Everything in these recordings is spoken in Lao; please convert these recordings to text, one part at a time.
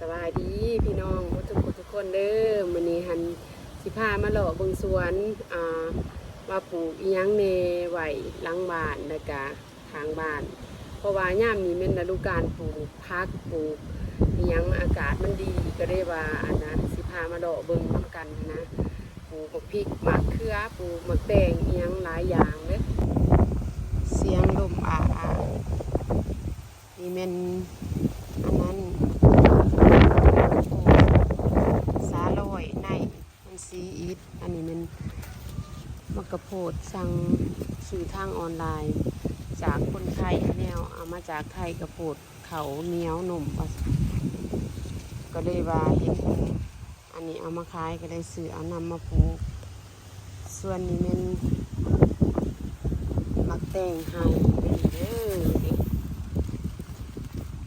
ສະບາຍດີພີ່ນ້ອງໝົດທຸກຄົນທຸກຄົນເດີ. ມື້ນີ້ຫັ້ນຊິພາມາເລາະເບິ່ງສວນ ອ່າ ວ່າປູກອີ່ຫຍັງແດ່ໄວ້ຫຼັງບ້ານ ແລ້ວກະຂ້າງບ້ານ ເພາະວ່າຍາມນີ້ແມ່ນລະດູການປູກຜັກ ປູກອີ່ຫຍັງ ອາກາດມັນດີ ກໍເລີຍວ່າ ອັນນະ ຊິພາມາເລາະເບິ່ງນຳກັນຫັ້ນນະ. ປູກໝາກພິກ ໝາກເຂືອ ປູກໝາກແຕງ ອີ່ຫຍັງຫຼາຍຢ່າງເດ້. ສຽງລົມອ້າໆ ນີ້ແມ່ນອັນນັ້ນ ສາລອຍໃນ ມັນຊີອິດ. ອັນນີ້ແມ່ນໝາກກະໂພດ ສັ່ງຊື້ທາງອອນລາຍຈາກຄົນໄທ ແນວເອົາມາຈາກໄທ ກະໂພດເຂົ້າໜຽວໜຸ່ມວ່າ ກໍເລີຍວ່າເຫັນເພິ່ນ ອັນນີ້ເອົາມາຂາຍ ກໍເລີຍຊື້ເອົານຳມາປູກ. ສ່ວນນີ້ແມ່ນໝາກແຕງໄຮ່ເດີ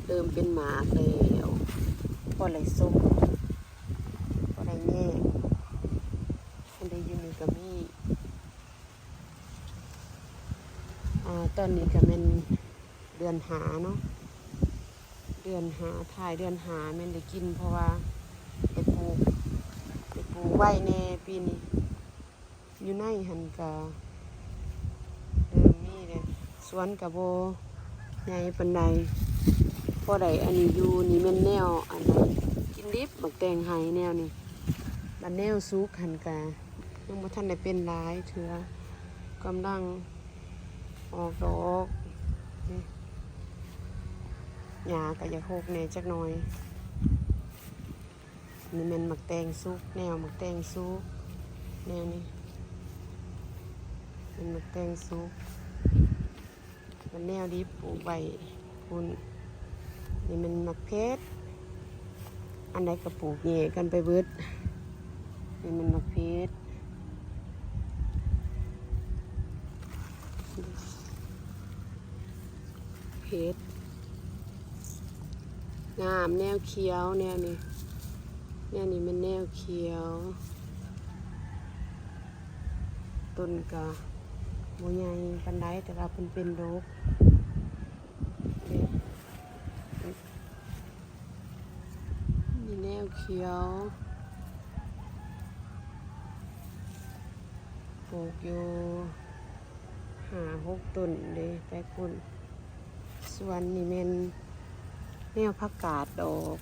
ເລີ່ມເປັນໝາກແລ້ວ ພໍໄດ້ສົມ ພໍໄດ້ແຍງ. ອັນໃດຢູ່ນີ້ກໍມີ ອ່າ ຕອນນີ້ກໍແມ່ນເດືອນຫ້າເນາະ ເດືອນຫ້າ ທ້າຍເດືອນຫ້າແມ່ນໄດ້ກິນ ເພາະວ່າໄດ້ປູກ ໄດ້ປູກໄວແດ່ປີນີ້. ຢູ່ໃນຫັ້ນກະເລີ່ມມີແລ້ວ ສວນກະບໍ່ໃຫຍ່ປານໃດ ພໍໄດ້ອັນນີ້ຢູ່. ນີ້ແມ່ນແນວອັນນັ້ນ ກິນດິບ ໝາກແຕງໄຮ່ແນວນີ້. ບັດແນວສຸກຫັ້ນກະຍັງບໍ່ທັນໄດ້ເປັນຫຼາຍເທື່ອ ກຳລັງອອກດອກ ນີ້ ຫຍ້າກະຢາກຮົກແດ່ຈັກໜ່ອຍ. ນີ້ແມ່ນໝາກແຕງສຸກ ແນວໝາກແຕງສຸກ ແນວນີ້ແມ່ນໝາກແຕງສຸກ ມັນແນວດິບ ປູກໄວ້ພຸ້ນ. ນີ້ແມ່ນໝາກເຜັດ ອັນໃດກໍປູກແຍກກັນໄປເບິດ. ນີ້ແມ່ນໝາກເຜັດ ເຜັດ ງາມ ແນວຂຽວ ແນວນີ້ ແນວນີ້ແມ່ນແນວຂຽວ. ຕົ້ນກະບໍ່ໃຫຍ່ປານໃດ ແຕ່ວ່າເພິ່ນເປັນດົກ. ນີ້ແນວຂຽວ ປູກຢູ່ຫ້າຫົກຕົ້ນເດ້ ແຕ່ພຸ້ນ. ສ່ວນນີ້ແມ່ນແນວຜັກກາດດອກ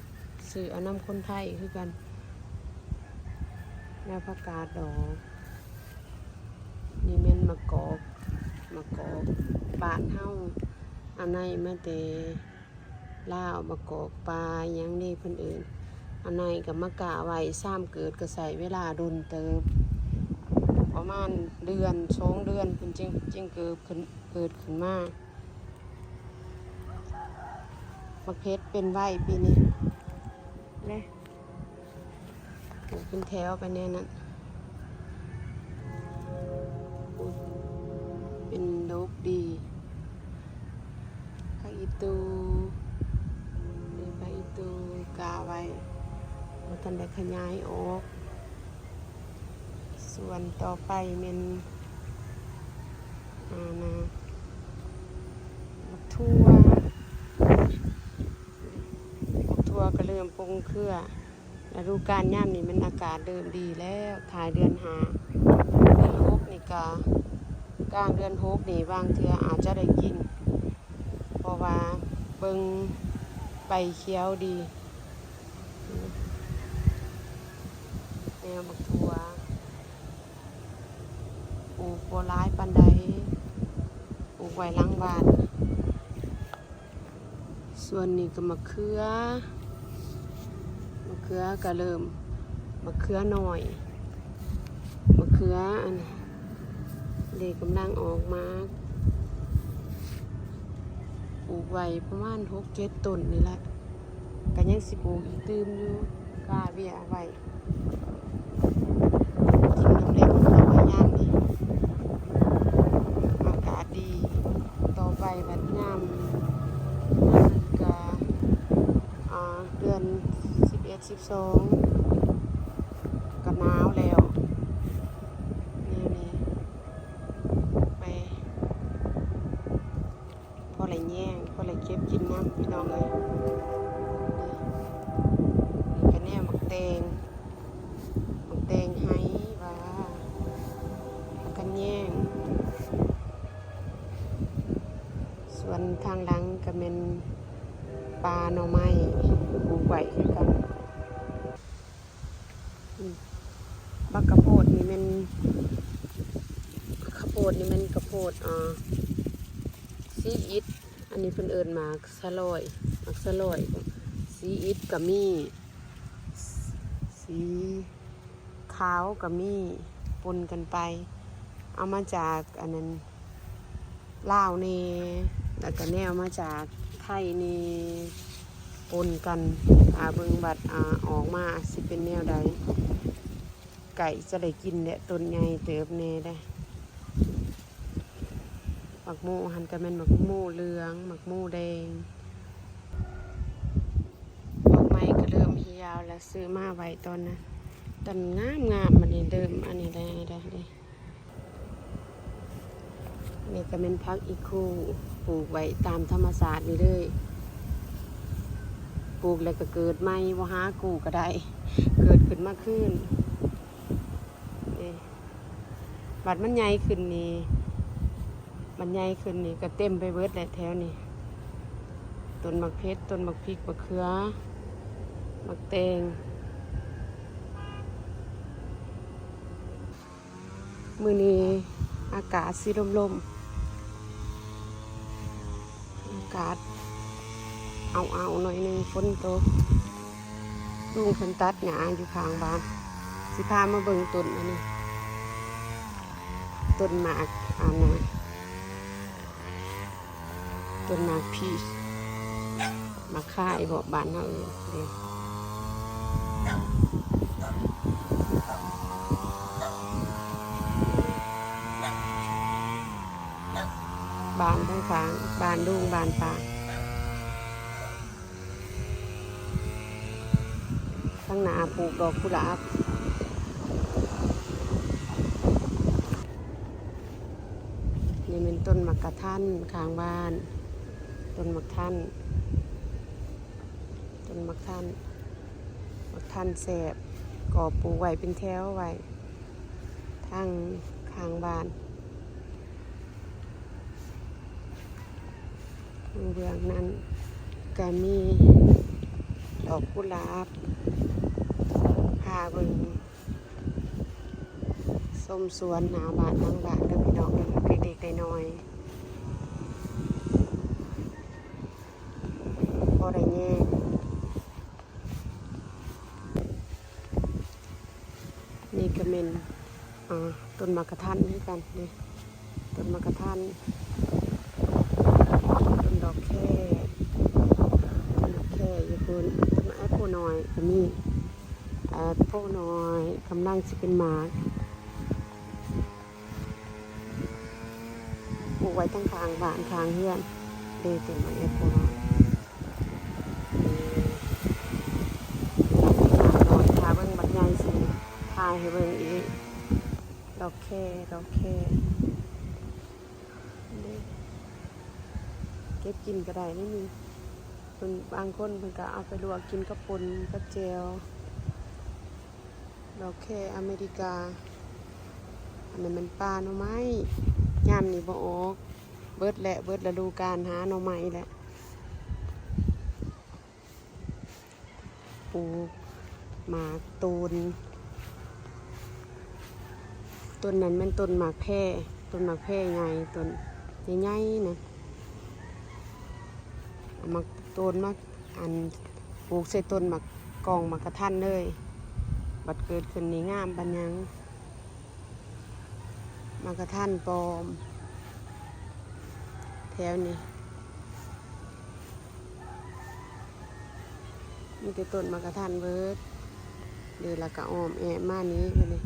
ຊື້ເອົານຳຄົນໄທຄືກັນ ແນວຜັກກາດດອກ. ນີ້ແມ່ນໝາກກອກ ໝາກກອກບ້ານເຮົາ ອາໄນມາແຕ່ລາວ ໝາກກອກປ່າຫຍັງນີ້ເພິ່ນເອີ້ນ. ອາໄນກໍມາກ້າໄວ້ ຊາມເກີດກໍໃຊ້ເວລາດົນເຕີບ ປະມານເດືອນສອງເດືອນ ເພິ່ນຈຶ່ງ ຈຶ່ງເກີດຂຶ້ນ ເກີດຂຶ້ນມາ. ໝາກເຜັດເປັນໄວປີນີ້ແຫຼະ ປູກເປັນແຖວໄປແນວນັ້ນ ເປັນດົກດີ. ຜັກອີ່ຕູ່ ນີ້ຜັກອີ່ຕູ່ກ້າໄວ້ ບໍ່ທັນໄດ້ຂະຫຍາຍອອກ. ສ່ວນຕໍ່ໄປແມ່ນ ອ່າ ນະ ໝາກຖົ່ວ ໝາກຖົ່ວກໍເລີ່ມປົງເຄືອ. ລະດູການຍາມນີ້ມັນອາກາດເລີ່ມດີແລ້ວ ທ້າຍເດືອນຫ້າ ເດືອນຫົກນີ້ກະ ກາງເດືອນຫົກນີ້ບາງເທື່ອອາດຈະໄດ້ກິນ ເພາະວ່າເບິ່ງໃບຂຽວດີ. ແນວໝາກຖົ່ວ ປູກບໍ່ຫຼາຍປານໃດ ປູກໄວ້ຫຼັງບ້ານ. ສ່ວນນີ້ກໍໝາກເຂືອ ໝາກເຂືອກໍເລີ່ມ ໝາກເຂືອນ້ອຍ ໝາກເຂືອອັນເດກຳລັງອອກໝາກ ປູກໄວ້ປະມານຫົກເຈັດຕົ້ນນີ້ແຫຼະ ກໍຍັງຊິປູກອີກຕື່ມຢູ່ ກາເວຍໄວ້ ກິນນ້ຳເລັກນ້ຳນ້ອຍຍາມນີ້ ອາກາດດີ. ຕໍ່ໄປບັດຍາມ ຍາມນັ້ນກະ ອ່າ ເດືອນສິບເອັດ ສິບສອງ ກະໜາວແລ້ວ ແນວນີ້ ໄປ ພໍໄດ້ແຍງ ພໍໄດ້ເກັບກິນນຳ ພີ່ນ້ອງເອີຍ. ແຕງ ໝາກແຕງໄຮ ວ່າ ຜັກກະແຍງ. ສ່ວນທາງຫຼັງກະແມ່ນປ່າໜໍ່ໄມ້ ປູກໄວ້ຄືກັນ. ອືມ ບັກກະໂພດນີ້ແມ່ນ ກະໂພດນີ້ແມ່ນກະໂພດ ອ່າ ຊີອິດ. ອັນນີ້ເພິ່ນເອີ້ນໝາກສະຫຼອຍ ໝາກສະຫຼອຍ. ຊີອິດກະມີ ສ- ສີຂາວກະມີ ປົນກັນໄປ. ເອົາມາຈາກອັນນັ້ນ ລາວແດ່ ແລ້ວກະແນວມາຈາກໄທແດ່ ປົນກັນ. ຖ້າເບິ່ງວ່າ ອາ ອອກມາຊິເປັນແນວໃດ. ໃກ້ຈະໄດ້ກິນແລ້ວ ຕົ້ນໃຫຍ່ເຕີບແດ່ເດ້. ໝາກໂມຫັ້ນກະແມ່ນໝາກໂມເຫຼືອງ ໝາກໂມແດງ. ດອກໄມ້ກະເລີ່ມຫ່ຽວແລ້ວ ຊື້ມາໄວ້ຕອນນັ້ນ ຕອນງາມໆ. ບັດນີ້ເລີ່ມອັນນີ້ແລ້ວເດ້. ນີ້ກະແມ່ນຜັກອີ່ຄູ ປູກໄວ້ຕາມທຳມະຊາດນີ້ເລີຍ. ປູກແລ້ວກະເກີດໃໝ່ ບໍ່ຫາກູ້ກະໄດ້ ເກີດຂຶ້ນມາຄືນ. ນີ້ ບັດມັນໃຫຍ່ຂຶ້ນນີ້ ມັນໃຫຍ່ຂຶ້ນນີ້ກະເຕັມໄປເບິດແຫຼະແຖວນີ້. ຕົ້ນໝາກເຜັດ ຕົ້ນໝາກພິກ ໝາກເຂືອ ໝາກແຕງ. ມື້ນີ້ອາກາດຊິລົມໆ ອາກາດເອົາໆ ໜ້ອຍໜຶ່ງ ຝົນຕົກ. ລຸງເພິ່ນຕັດຫຍ້າຢູ່ຂ້າງບ້ານ. ຊິພາມາເບິ່ງຕົ້ນອັນນີ້ ຕົ້ນໝາກອັນນັ້ນ ຕົ້ນໝາກພີຊ ໝາກຄາຍເບາະ ບ້ານເຮົາເອີ້ນເດ້. ບ້ານຂ້າງໆ ບ້ານລຸງ ບ້ານປ້າ. ຂ້າງໜ້າປູກດອກກຸຫຼາບ. ນີ້ແມ່ນຕົ້ນໝາກກະທັນຂ້າງບ້ານ ຕົ້ນໝາກທັນ ຕົ້ນໝາກທັນ ໝາກທັນແຊບ ກໍປູກໄວ້ເປັນແຖວໄວ້ທາງຂ້າງບ້ານ. ເບື້ອງນັ້ນກະມີດອກກຸຫຼາບ. ພາເບິ່ງຊົມສວນໜ້າບ້ານຫຼັງບ້ານເດີພີ່ນ້ອງເດີ ເລັກໆ ນ້ອຍໆ ພໍໄດ້ແຍງ. ນີ້ກະແມ່ນ ອ່າ ຕົ້ນໝາກກະທັນຄືກັນເດ້ ຕົ້ນໝາກກະທັນ ຕົ້ນດອກແຄ ຕົ້ນດອກແຄຢູ່ພຸ້ນ. ຕົ້ນແອັບໂພນ້ອຍກະມີ ແອັບໂພນ້ອຍກຳລັງຊິເປັນໝາກ. ປູກໄວ້ທາງຂ້າງບ້ານຂ້າງເຮືອນເດ້ ຕົ້ນໝາກແອັບໂພນ້ອຍ. ຖ້າເບິ່ງບັກໃຫຍ່ຊິຖ່າຍໃຫ້ເບິ່ງອີກ. ດອກແຄ ດອກແຄ ເກັບກິນກະໄດ້ນີ້. ເພິ່ນ ບາງຄົນເພິ່ນກະເອົາໄປລວກກິນກັບປົ່ນກັບແຈ່ວ. ດອກແຄອາເມລິກາ. ອັນນັ້ນແມ່ນປ່າໜໍ່ໄມ້ ຍາມນີ້ບໍ່ອອກ ເບິດແລ້ວ ເບິດລະດູການຫາໜໍ່ໄມ້ແລ້ວ. ປູກໝາກໂຕນ ຕົ້ນນັ້ນແມ່ນຕົ້ນໝາກແພ ຕົ້ນໝາກແພໃຫຍ່ ຕົ້ນໃຫຍ່ໆ ນະ. ເອົາໝາກໂຕນມາ ອັນ ປູກໃສ່ຕົ້ນໝາກກອງໝາກກະທັນເລີຍ ບັດເກີດຂຶ້ນນີ້ງາມປານຫຍັງ. ໝາກກະທັນປອມແຖວນີ້ ມີແຕ່ຕົ້ນໝາກກະທັນເບີດເດ້. ແລ້ວກະອ້ອມແອ້ມມານີ້ບັດນີ້.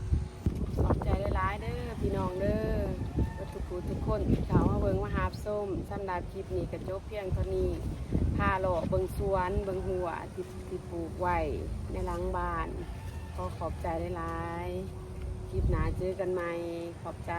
ຂອບໃຈຫຼາຍໆ ເດີພີ່ນ້ອງເດີ ເບິດທຸກຜູ້ທຸກຄົນທີ່ເຂົ້າມາເບິ່ງມາຮັບຊົມ. ສຳລັບຄລິບນີ້ກະຈົບພຽງເທົ່ານີ້ ພາເລາະເບິ່ງສວນເບິ່ງຮົ້ວທີ່ ທີ່ປູກໄວ້ໃນຫຼັງບ້ານ. ຂໍຂອບໃຈຫຼາຍໆ ຄລິບໜ້າເຈີກັນໃໝ່. ຂອບໃຈ.